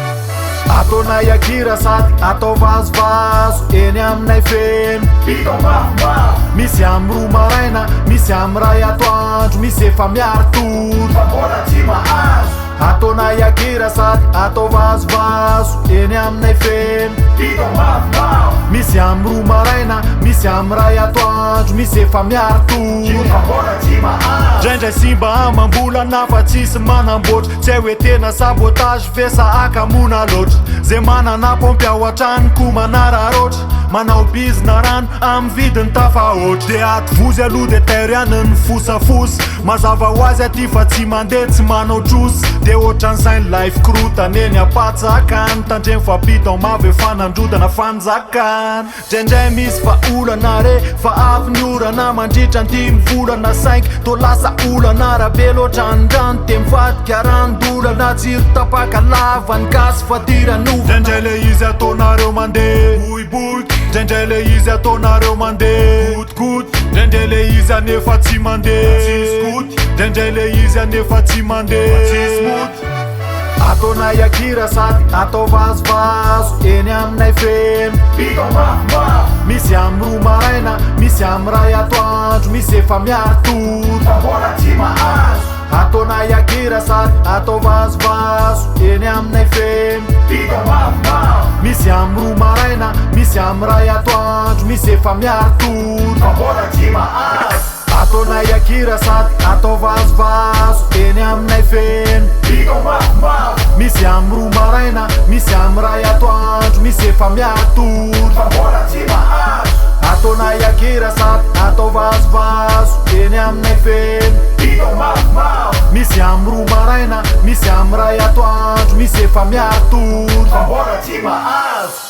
Ataonay akira sady atao vazovazo eny aminay feno bidon mafimafy. Misy amin'ny 2 maraina, misy amin'ny 1 atoandro, misy efa miari-tory fa mbola tsy mahazo. Ataonay akira sady atao vazovazo eny aminay feno bidon mafimafy. Misy amin'ny 2 maraina, misy amin'ny 1 atoandro, misy efa miari-tory fa mbola tsy mahazo. Ndraindray simba amam-bolana fa tsisy manamboatra, tsy hay hoe tena sabotage ve sa akamona loatra. Zay manana paompy ao an-trano koa manararaotra, manao bizina rano amin'ny vidiny tafahoatra. Dia atovozy aloha dia tairo ihany ny fosafosa, mazava ho azy aty fa tsy mandeha tsy manao trosa. Dia ohatran'izay ny life korotana eny am-patsakana, tandremo fa bidon mavo efa nandrodana fanjakana. Ndraindray misy fa olana re, fa avy ny orana mandritra ny 5 volana, saingy toa lasa olana raha be loatra ny rano dia mivadika rano-dolana. Jiro tapaka lava ny gasy fadiranovana. Ndraindray le izy ataonareo mandeha boiboiky, ndraindray le izy ataonareo mandeha gotigoty, ndraindray le izy anefa tsy mandeha tsisy goty, ndraindray le izy anefa tsy mandeha tsisy mody. Ataonay akira sady atao vazovazo eny aminay feno bidon mafimafy. Misy amin'ny 2 maraina, misy amin'ny 1 atoandro, misy efa miari-tory fa mbola tsy mahazo. Ataonay akira sady atao vazovazo eny aminay feno bidon mafimafy. Misy amin'ny 2 maraina, misy amin'ny 1 atoandro, misy efa miari-tory fa mbola tsy mahazo. Ataonay akira sady atao vazovazo eny aminay feno bidon mafimafy. Misy amin'ny 2 maraina, misy amin'ny 1 atoandro, misy efa miari-tory fa mbola tsy mahazo. Ataonay akira sady atao vazovazo eny aminay feno bidon mafimafy. Misy amin'ny 2 maraina, misy amin'ny 1 atoandro, misy efa miari-tory fa mbola tsy mahazo.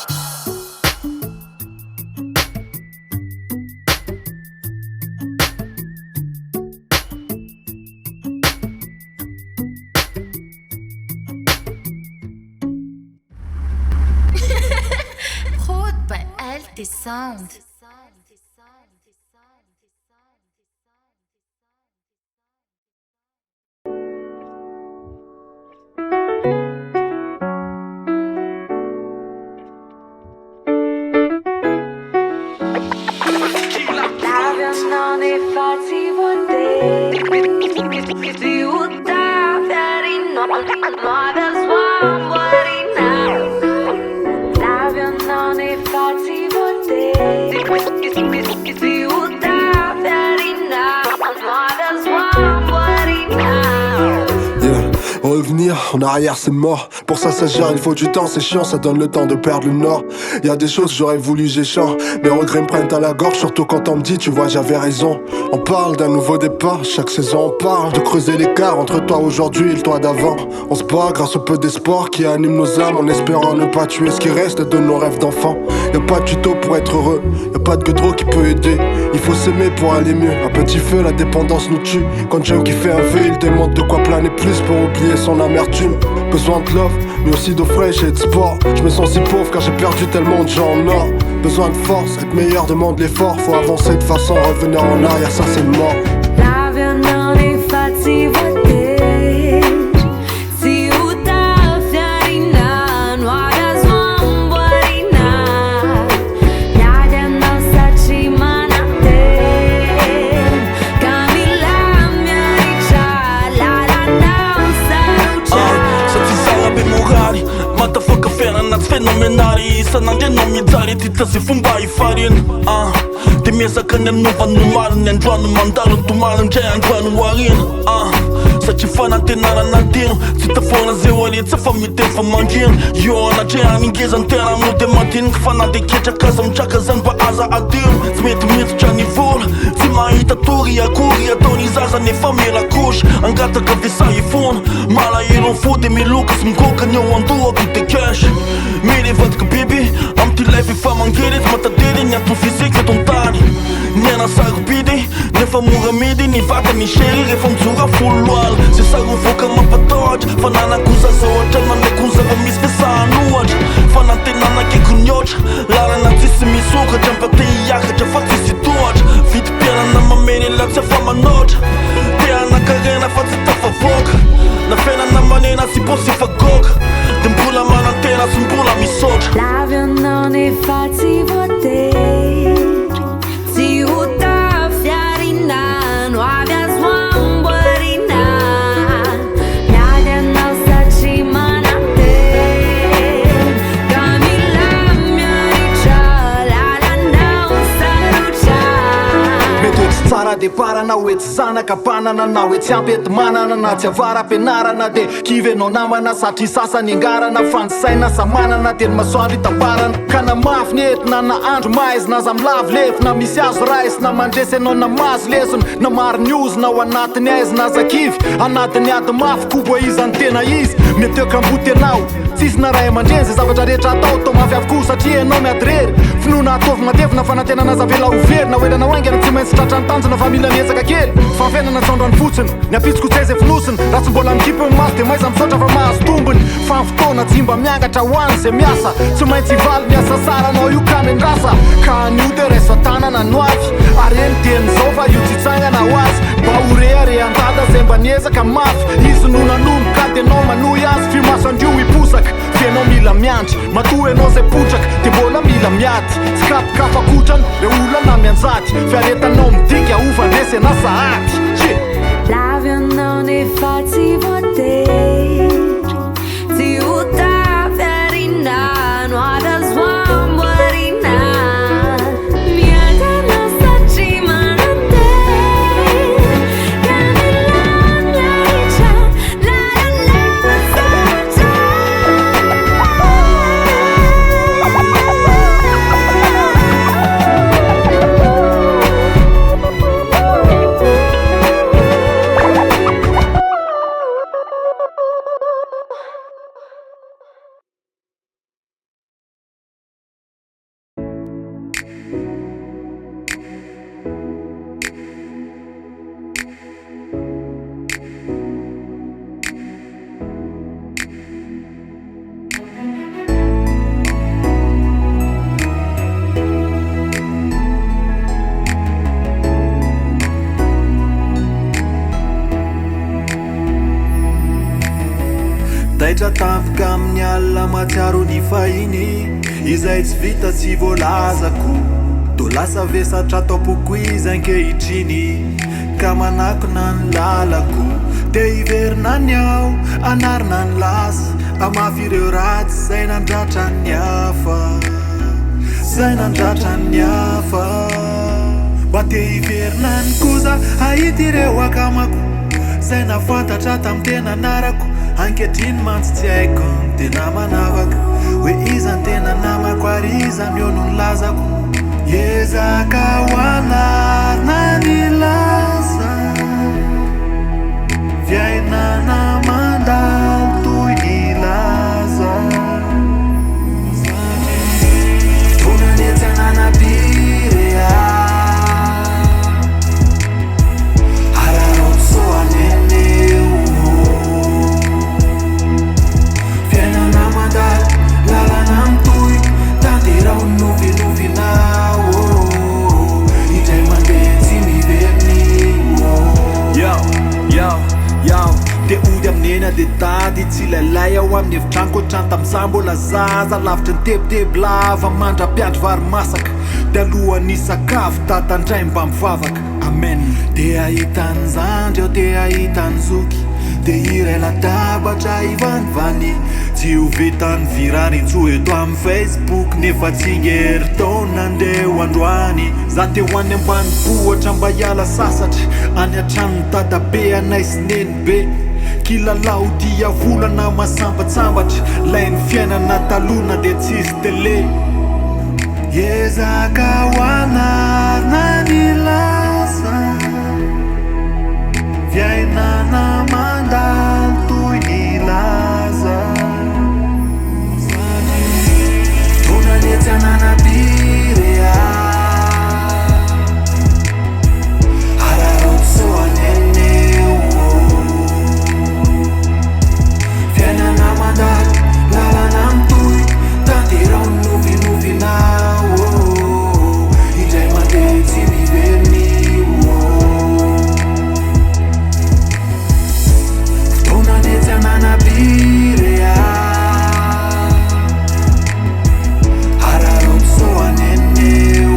Prod by LT Sound. Revenir en arrière c'est mort. Pour ça ça gère, il faut du temps, c'est chiant, ça donne le temps de perdre le nord. Y a des choses j'aurais voulu, j'ai chiant. Mes regrets me prennent à la gorge, surtout quand on me dit tu vois j'avais raison. On parle d'un nouveau départ, chaque saison on parle de creuser l'écart entre toi aujourd'hui et le toi d'avant. On se bat grâce au peu d'espoir qui anime nos âmes, en espérant ne pas tuer ce qui reste de nos rêves d'enfant. Y a pas de tuto pour être heureux, y a pas de goudron qui peut aider. Il faut s'aimer pour aller mieux, un petit feu la dépendance nous tue. Quand John qui fait un vœu, il demande de quoi planer plus pour oublier son amertume. Besoin de love, mais aussi d'eau fraîche et de sport. Je me sens si pauvre car j'ai perdu tellement de gens en or. Besoin de force, être meilleur demande l'effort. Faut avancer de façon, revenir en arrière, ça c'est mort. La vie n'en est fatiguée. phénoménal Isan'andro ianao mijaly tsy hita zay fomba hifarina ah De miezaka ny hanova ny omaly Ny androany mandalo ny tomany indray androany ho ariana ah Satria fanantenana nadino Tsy hita foana zay ho aleha tsy afa miteny fa mangina Eo anatrehany ngeza ny tena moa de madinika Fa na de ketraka aza mitraka zany mba aza adino Tsy mety miditra ny vola Tsy mahita tory akory Ataony zaza nefa mila couche Angataka ve sa hifona Malahelo ny fo de miloka sy migoka ny ao andohako de cash Mila hivadika biby Amty life efa mangily Tsy mahatadidy ny antony fisiako eto antany Ny aina sarobidy Nefa mora amidy ny vatany Chérie rehefa mijoro aho folo alina Zay sary mivoaka mampatahotra Fa nanako zaza ohatra Nalaiko ny zava-misy ve sa hanohatra Fanantenana akaiky nihoatra Lalana tsisy misokatra Mba te hiakatra fa tsisy tohatra Vidim-piainana mamely ela tsy afa-manoatra Te hanan-karena fa tsy tafavoaka Na fiainana manena sy paosy efa goaka De mbola manantena sy mbola misaotra Lavo ianao nefa tsy voatery Tsy ho tafiarina no avy azo amboarina Miady ianao satria manantena Ka mila miaritra lalanao sarotra Mety hoe tsy tsara départ na hoe tsy zanaka mpanana na hoe tsy ampy enti-manana na tsy avara-pianarana de kivy ianao namana satria sasany angarana fa ny saina samanana de ny masoandro itambarana ka na mafy ny entina na andro maizina aza milavo lefona misy azo raisina mandresy ianao na mahazo lesona na maro ny ozona ao anatin'ny aizina aza kivy anatin'ny ady mafy koa iza ny tena izy mety hoe kamboty ianao tsisy na ray aman-dreny zay zavatra rehetra atao atao mafy avokoa satria ianao miady rery finoana ataovy matevina fanantenana aza avela ho very na ho ela na ho haingana tsy maintsy tratra ny tanjona fa mila miezaka kely fa fiainana tsy androany fotsiny ny ampitsoko tsy aiza fonosiny raha tsy mbola mikipy ny maso de maiza misaotra fa mahazo tombony fa ny fotoana tsy mba miangatra ho any zay miasa tsy maintsy hivaly ny asa saranao io ka miandrasa ka anio de raiso an-tanana no avy ary eny dieny zao fa io tsy hitsangana ho azy mba ho reharehan-dada zay mba niezaka mafy izy no nanomboka de nao manohy azy fimasoandrio hiposaka f'ianao mila miandry matoa ianao zay potraka de mbola mila miady tsy kapikafakotrana le olana mianjady fiaretanao midika ho fandresena sahady yeah. Lavo ianao nefa tsy voatery Tsy ho tafiarina no avy azo amboarina Miady ianao satria manantena Ka mila miaritra lalana sarotra Taitra tampoka amin'ny alina mahatsiaro ny fahiny Izay tsy vita tsy voalazako To lasa vesatra ato am-poko izy ankehitriny Ka manakona ny lalako Te hiverina any aho hanarina ny lasa Hamafy ireo ratsy izay nandratra ny hafa Izay nandratra ny hafa Mba te hiverina any kosa hahita ireo akamako Izay nahafantatra tamin'ny tena anarako Ankehitriny mantsy tsy haiko ny tena manavaka Hoe iza ny tena namako ary iza no eo no nilazako Ezaka ho anarina ny lasa Fiainana mandalo toy ny laza Fotoana ny etsy ananam-pireha Araraoty soa aneneo Fiainana mandalo, lalana mitohy Tanteraho ny nofinofinao Indray mandeha tsy miverina io Yo, yo, yo Te hody amin'ny eny de tady Tsilailay ao amin'ny efitrano ohatrany tamin'izaho mbola zaza Lavitry ny tebiteby lava mandra-piandry vary masaka De alohan'ny hisakafo dada ndray mba mivavaka Amen Te hahita ny zandry aho, te hahita ny zoky. Te hiray latabatra hivanivany Tsy ho vitan'ny firarintsoa eto amin'ny Facebook Nefa tsingerin-taona ndeha ho androany Za te ho any ambanivohitra mba hiala sasatra Any an-tranon'i dadabe anay sy nenibe Kilalao dia volana mahasambatsambatra Lay ny fiainana taloha na dia tsisy télé Ezaka ho anarina ny lasa Fiainana mandalo toy ny laza Fotoana anie tsy ananam-pireha Araraoty sao hanenina eo Fiainana mandalo, lalana mitohy Tanteraho ny nofinofinao Indray mandeha tsy miverina io Fotoana anie tsy ananam-pireha Araraoty sao hanenina eo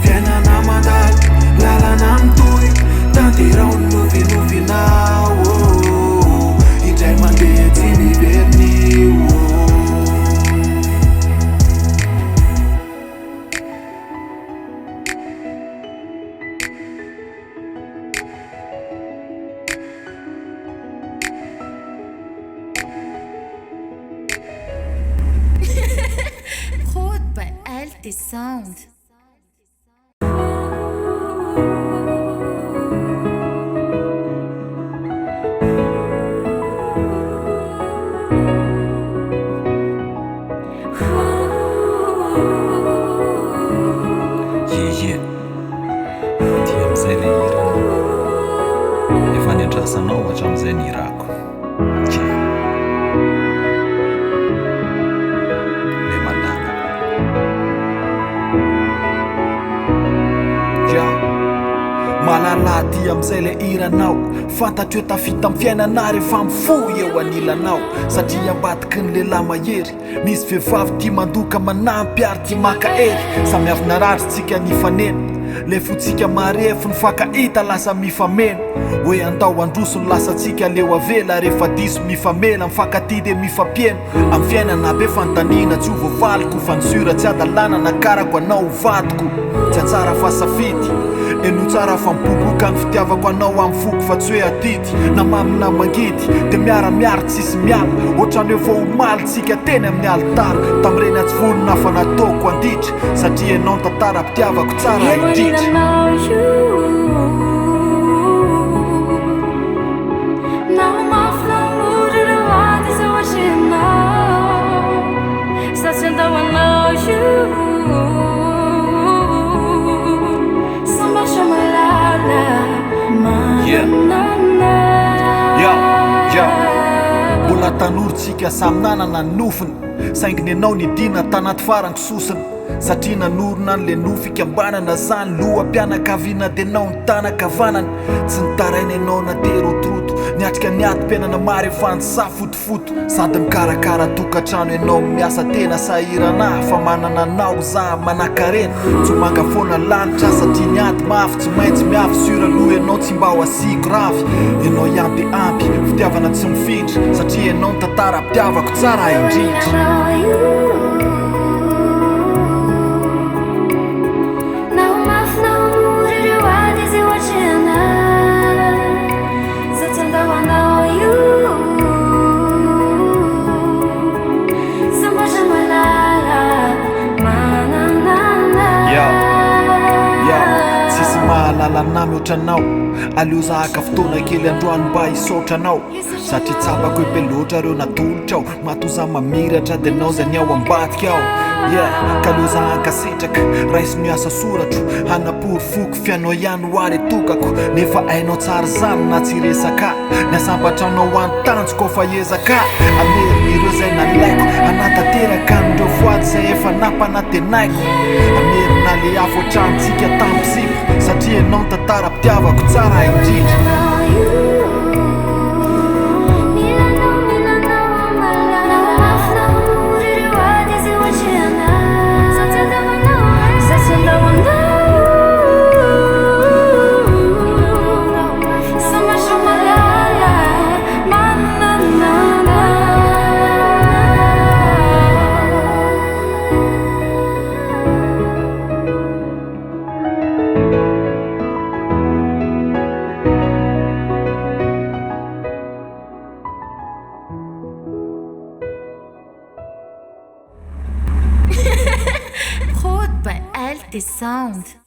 Fiainana mandalo, lalana mitohy Tanteraho ny nofinofinao Indray mandeha tsy miverina io Prod by LT Sound. Ye ye, aty amin'izay le hiranao Efa niandrasanao hatramin'izay ny hirako Ye, le malalako Ya, malala aty amin'izay le hiranao Fantatro hoe tafita amin'ny fiainana rehefa mifoha eo anilanao Satria ambadiky ny lehilahy mahery Misy vehivavy tia mandoka manampy ary tia maka hery Samy avy narary tsika nifanena Le fotsika marefo nifankahita lasa mifameno Hoe andao handroso ny lasantsika aleo avela Rehefa diso mifamela mifankatia dia mifampieno Amin'ny fiainana be fanontaniana tsy ho voavaliko Fa ny sur tsy hadalana nakarako anao ho vadiko Tsy hatsara fa safidy Henoy tsara fa miboboka ny fitiavako anao amin'ny foko fa tsy hoe adidy Na mamy na mangidy dia miara miary tsisy miala Otrany hoe vao omaly tsika teny amin'ny alitara Tamin'ireny atsy vonona fa nataoko anditra Satria ianao ny tantaram-pitiavako tsara indrindra. Mbola tanora tsika samy nanana ny nofiny Saingy ny anao nidina tanaty farango sosona Satria nanorina an'le nofy fikambanana Zany loham-pianakaviana de nao ny tanan-kavanana Tsy nitaraina ianao na dia rotoroto Niatrika ny adim-piainana maro efa nisafotofoto Sady mikarakara tokantrano ianao miasa tena Sahirana fa manana anao za manakarena Tsy ho manga foana lanitra satria ny ady mafy Tsy maintsy miafy sur aloha ianao tsy mba ho asiako rafy Ianao ihany dia ampy, fitiavana tsy mifindra Satria ianao ny tantaram-pitiavako tsara indrindra. Tsisy mahalala anah mihoatra anao Aleo za haka fotoana kely androany mba hisaotra anao Satria tsapako hoe be loatra reo natolotrao Matoa za mamiratra de anao zay ny ao ambadika ao Yeah, ka aleo za hankasitraka Raiso ny asa soratro Hanaporofoko f'ianao ihany ho ary tokako Nefa hainao tsara izany na tsy resaka Ny hasambatra anao any tanjoko ao fa hiezaka Hamerina ireo izay nalaiko Hanatanteraka an'ireo voady izay efa nampanantenaiko Hamerina le afo an-tranontsika tamin'ny sipa Satria ianao ny tantaram-pitiavako tsara indrindra. LT Sound.